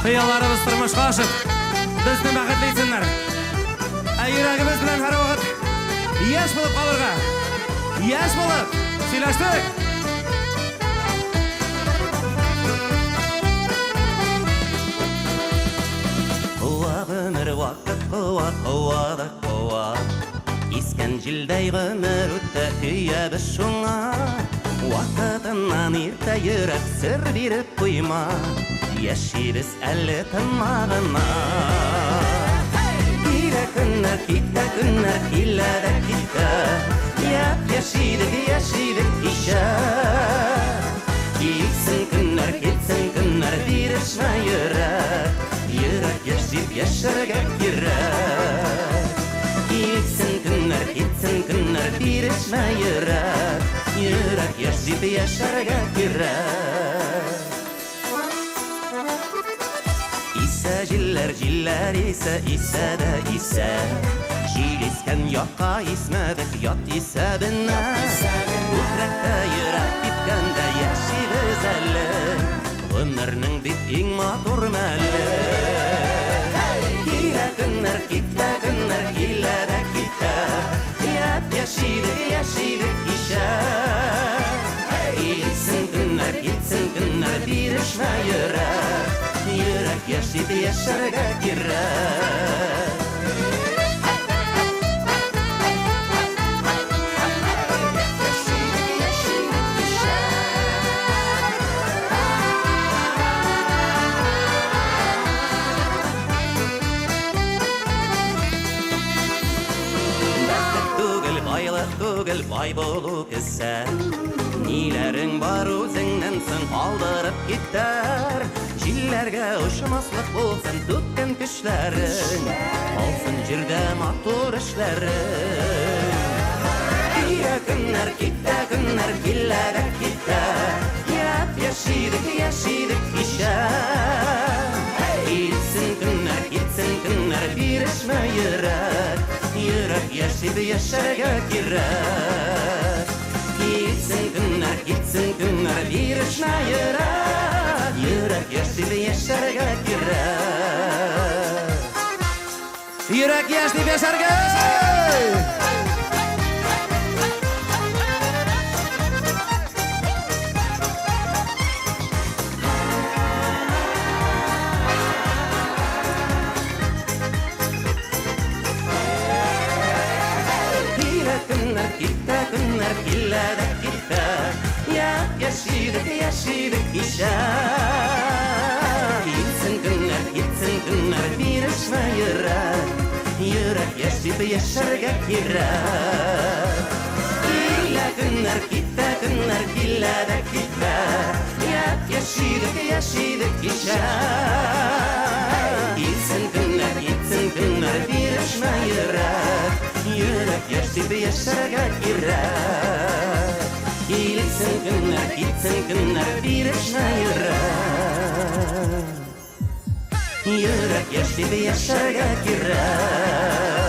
Хыялларыбыз тормышка ашып, безне бәхетле итсеннәр. Ә йөрәгебез белән һәрвакыт яшь булып калырга. Яшь булып сөйләштек. Куа гомер вакыт куа, куа да куа. Искән җилдәй гомер үтә, көябез шуңа. Вакытыннан иртә йөрәк сер биреп куйма. Яшибез әле тынма гына. Килә көннәр, китә көннәр, килә дә китә. Япь-яшь идек, яшь идек кичә. Килсен көннәр, китсен көннәр, бирешмә йөрәк. Йөрәк яшь дип яшәргә кирәк. Килсен көннәр, китсен көннәр, бирешмә йөрәк. Йөрәк яшь дип яшәргә кирәк. Исә җилләр, җилләр исә, исә дә исә. Җил искән якка исмәдек, ят исәбенә. Күкрәктә йөрәк типкәндә яшибез әле. Гомернең бит иң матур мәле. Килә көннәр, китә көннәр, килә дә китә. Япь-яшь идек, яшь идек кичә. Килсен көннәр, китсен көннәр, бирешмә йөрәк. Йөрәк яшь дип яшәргә кирәк. Бәхет түгел, байлык түгел, бай булу кесә. Ниләрең бар үзеңнән соң калдырып китәр. Җилләргә очмаслык булсын түккән көчләрең. Калсын җирдә матур эшләрең. Килә көннәр, китә көннәр, килә дә китә. Япь-яшь идек, яшь идек кичә. Килсен көннәр, китсен көннәр, бирешмә йөрәк. Йөрәк яшь дип яшәргә кирәк. Килсен көннәр, китсен көннәр, бирешмә йөрәк. Йөрәк яшь дип яшәргә кирәк. Йөрәк яшь дип яшәргә! Килә көннәр, китә көннәр, килә дә китә. Япь-яшь идек, яшь идек кичә. Килсен көннәр, китсен көннәр, бирешмә йөрәк. Йөрәк яшь дип яшәргә кирәк. Килә көннәр, китә көннәр, килә дә китә. Япь-яшь идек, яшь идек кичә. Килсен көннәр, китсен көннәр, бирешмә йөрәк. Йөрәк яшь дип яшәргә кирәк. Килсен көннәр, китсен көннәр, бирешмә йөрәк. Йөрәк яшь дип яшәргә кирәк.